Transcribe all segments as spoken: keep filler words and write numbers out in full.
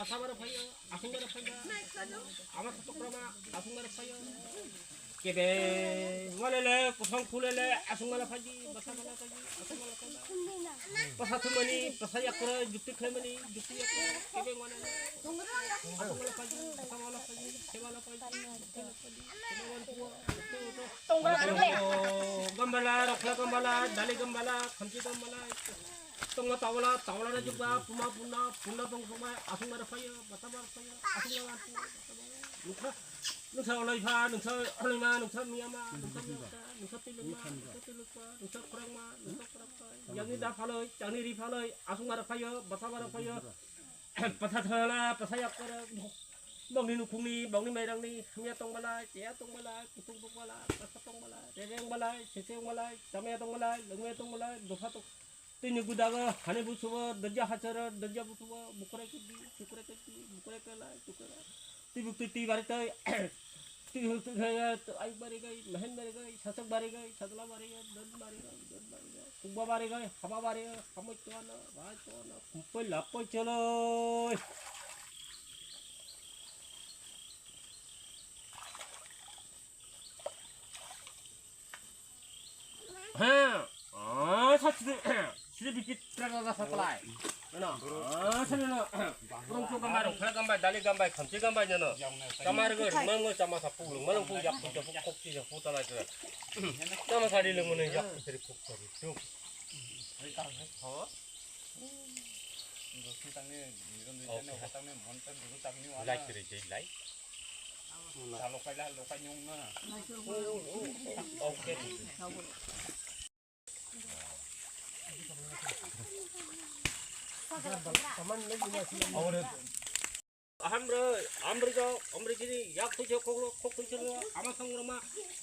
basa bara phaio, asung bara phaio. Ama satokrama, asung bara phaio. Kebe, walele, kosong khulele, asung bara phaji, basa bara phaji, asung bara phaji. Basa thumani, basa yakra, jukti khlaimani, jukti yakra, kebe walele. Asung bara phaji, basa bara phaji, kebe bara phaji. Gambala, rokla gambala, dali gambala, khamchi gambala, tongo tawala, tawala na jukba, puma punna, punna tong tongba, asung bara phaio, bata bara phaio, asung bara phaio, nukha, nukha oloi pha, nukha oloi ma, nukha miya ma, nukha miya kha, nukha tiluk ma, nukha tiluk pa, nukha khorang ma, nukha khorang pa, yangni da phaloi, changni ri phaloi, asung bara phaio, bata bara phaio, Pasa thangla, pasa yak koro. Bongni nukhungni, bongni mairangni, hamya tongbalai, cheya tongbalai, kutung tongbalai, pasa tongbalai, rereng balai, seseng balai, chamaya tongbalai, lengmaya tongbalai, dopha tong. Tini gudago, hani busubo, dajja hacharo, dajja busubo, bukrai kedi, chukrai kedi, bukrai kalai, chukrai. Tibuk tui tui bari tui. Tihul tukhaya, ayuk barigai, mahin barigai, sasak barigai, sadla barigai, don barigai, don barigai, kukba barigai, haba barigai, hamoi tuana, rai tuana, kumpoi lapoi choloi. Ha, ah, sa sidi, sidi bikit rara rasa pelai. Ano, ah, sana no. Rong chu gambai, rong khla gambai, dali gambai, khamchi gambai nano. Chamar go, mang go, chama sa pulung, malung pung yak pung yak pung kok chi yak pung talai tu. Chama sa di lung mene yak pung seri kok seri tu. Ho? Dosi tangni, niron di jane, oka tangni, mon tan dulu tangni wala. Lai kiri jai lai. Sa lokai la, lokai nyong na. Okay. Hamroi, amri jo, amri jini, yak tui jo, khok, khok tui jo, ama song roma,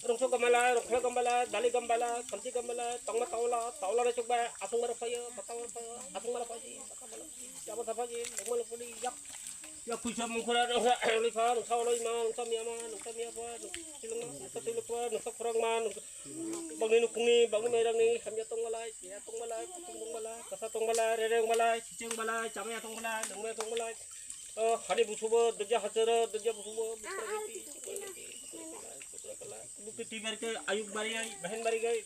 rongso gamala, rongkhla gamala, dali gamala, khamchi gamala, tongma taola, taola na chukba, asung mara phayo, bata mara phayo, asung mara phaji, bata mara phaji, jabo da phaji, lengma lengpuni, yak, yak tui jo mungkhora, rongsa, rongli pha, rongsa oloi ma, rongsa miya ma, rongsa miya pha, rongsa tilung ma, rongsa tilung pha, rongsa khorang ma, rongsa bangni nukhungni, bangni mairangni, hamya tongmalai, cheya tongmalai, kutung tongmalai, kasa tongmalai, rereng malai, chicheng malai, chamaya tongmalai, lengmaya tongmalai. Oh, hani busubo, dajja hacharo, dajja busubo, bukra gati, bukra gati, bukra gati, bukra gati. Bukti tibar ke, ayuk bari gai, bahin bari gai.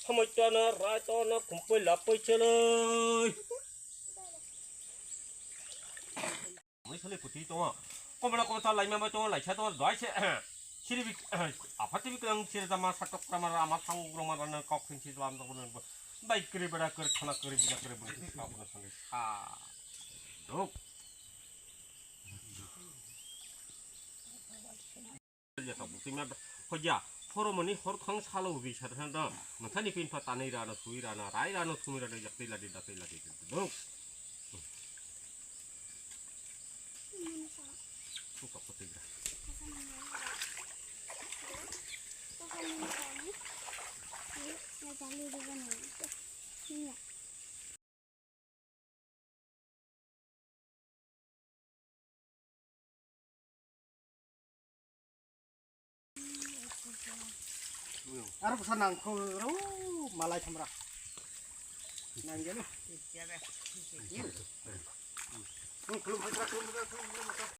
Hamoi tono, rai tono, kumpoi lapoi cheloi. Mui sale kuti tongo. Komla komla ta laima bai tongo, laisa tongo, doi se. Siri bi, aphati bi kang siri dama satok kama rama thang roma rana kok sin si lam tok. Bai kiri bera kiri khana kiri bila kiri buli kiri kap na sangge. Ha. Dok. Ya, tok, tok, tok, tok, tok, Horomoni hor thang salo bi sar han da. Mathani pin pha tanwi rano, sui rano, rai rano, sumi rano, yak tei ladi, da tei ladi. Dong. Su kok pati gra. Aro bwsa nang kho ro malai thamra. Nang gelo. Khulum, khulum, khulum, khulum, khulum.